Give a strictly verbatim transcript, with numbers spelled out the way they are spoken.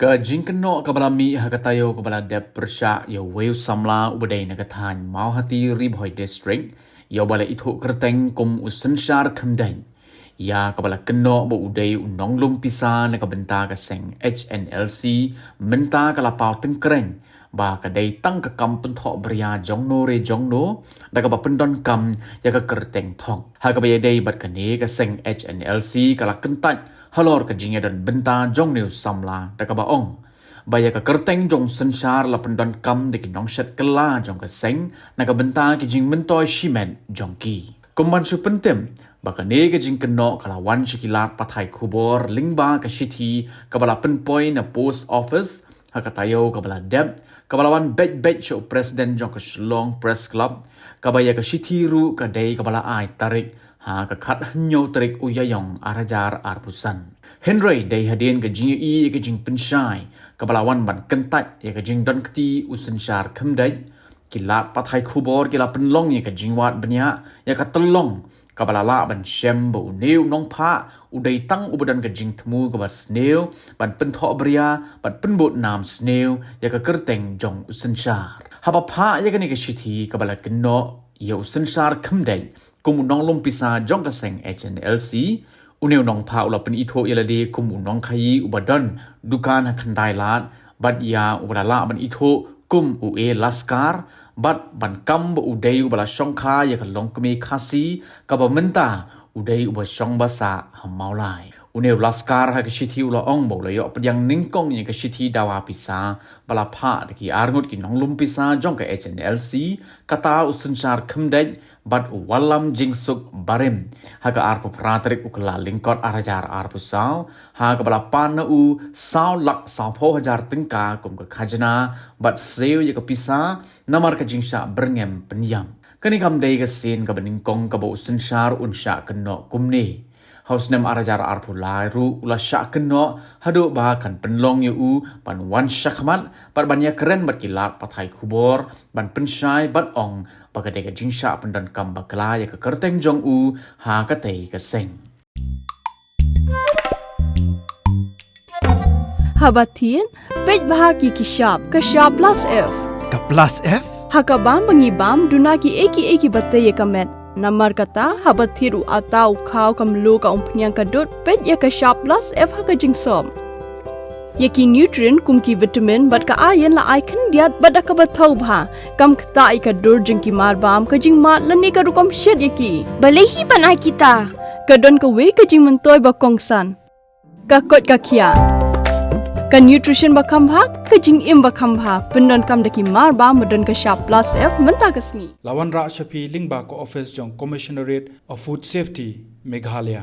Ka jingkynnoh kaba la mih ha ka taïew kaba la dep pyrshah ïa uwei u samla uba dei na ka thaiñ Mawhati, Ri Bhoi District, ïa uba la ithuh kyrteng kum u Synshar Khymdeit, ïa kaba la kynnoh ba u dei u nonglum pisa na ka bynta ka seng H N L C, mynta ka la paw tyngkrein ba ka dei tang ka kam pynthoh bria jongno re jongno da kaba pyndonkam ïa ka kyrteng thok. Ha kaba ïadei bad kane, ka seng H N L C ka la kyntait halor ka jingïadon bynta jong une u samla da kaba ong ba ïa ka kyrteng jong u Synshar la pyndonkam da ki nongshet kylla jong ka seng na ka bynta ki jingmyntoi shimet jong ki. Kum ban shu pyntip ba kane ka jingkynnoh ka la wan sha ki lad pathai khubor lyngba ka shithi kaba la pynpoi na post office ha ka taïew kaba la dep, kaba la wan beit beit sha u president jong ka Shillong Press Club, kaba ïa ka shithi ruh ka dei kaba la ai tarik ha ka khathynñiew tarik u Ïaïong ar hajar arphew san. Hynrei dei hadien ka jingïohi ïa ka jingpynshai kaba la wan ban kyntait ïa ka jingdonkti u Synshar Khymdeit, ki lad pathai khubor ki la pynlong ïa ka jingwad bniah ïa ka tyllong kaba la lah ban shem ba une u nongphah u dei tang uba don ka jingthmu kaba sniew ban pynthoh bria bad pynbud nam sniew ïa ka kyrteng jong u Synshar. Haba phah ïa kane ka shithi kaba la kynnoh ïa u Synshar Khymdeit kum u nonglum pisa jong ka seng H N L C, une u nongphah u la pynithuh ïa lade kum u nongkhaïi uba don dukan ha Khyndailad, bad ïa uba la lah ban ithuh kum u A Laskar, bad ban kam ba u dei uba la shongkha ïa ka longkmie Khasi, kaba mynta u dei uba shong basa ha Mawlai. Une u Laskar ha ka shithi u la ong ba u la ïoh pdiang nyngkong ïa ka shithi dawa pisa ba la phah da ki arngut ki nonglum pisa jong ka H N L C, kata u Synshar Khymdeit bad u Wallam Jingsuk Barim, ha ka arphew phra tarik u Kyllalyngkot ar hajar arphew saw, ha kaba la pan na u saw lak sawphew hajar tyngka kum ka khajna bad siew ïa ka pisa namar ka jingshah byrngem pynïap. Kane kam dei ka sien kaba nyngkong kaba u Synshar un shah kynnoh kumne. Ha u snem ar hajar arphew lai ruh u la shah kynnoh haduh ba kan pynlong ïa u ban wan shakhmat bad ban ïakren bad ki lad pathai khubor ban pynshai bad ong ba ka dei ka jingshah pyndonkam bakla ïa ka kyrteng jong u ha katei ka seng. Haba thied, peit bha ki ki shap, ka shap plus F. Ka plus F? Ha ka bam ba ngi bam, duna ki ei ki ei kiba tei ïa ka met. Namar kata, haba thied u atta u khaw ka mluh ka umphniang ka dud, peit ïa ka shap plus F ha ka jingsop. Ïa ki nutrient kum ki vitamin bad ka iron la ai khyndiat bad da kaba thaw bha. Kam ktah ïa ka dur jong ki marbam, ka jingmad lane ka rukom shet ïa ki. Balei hi ban ai kita? Ka don kawei ka jingmyntoi ba kongsan. Ka koit ka khiah. Ka nutrition ba kham bha, ka jingim ba kham bha. Pyndonkam da ki marbam ba don ka shap plus F mynta ka sngi. La wanrah sha phi lyngba ka office jong Commissionerate of Food Safety, Meghalaya.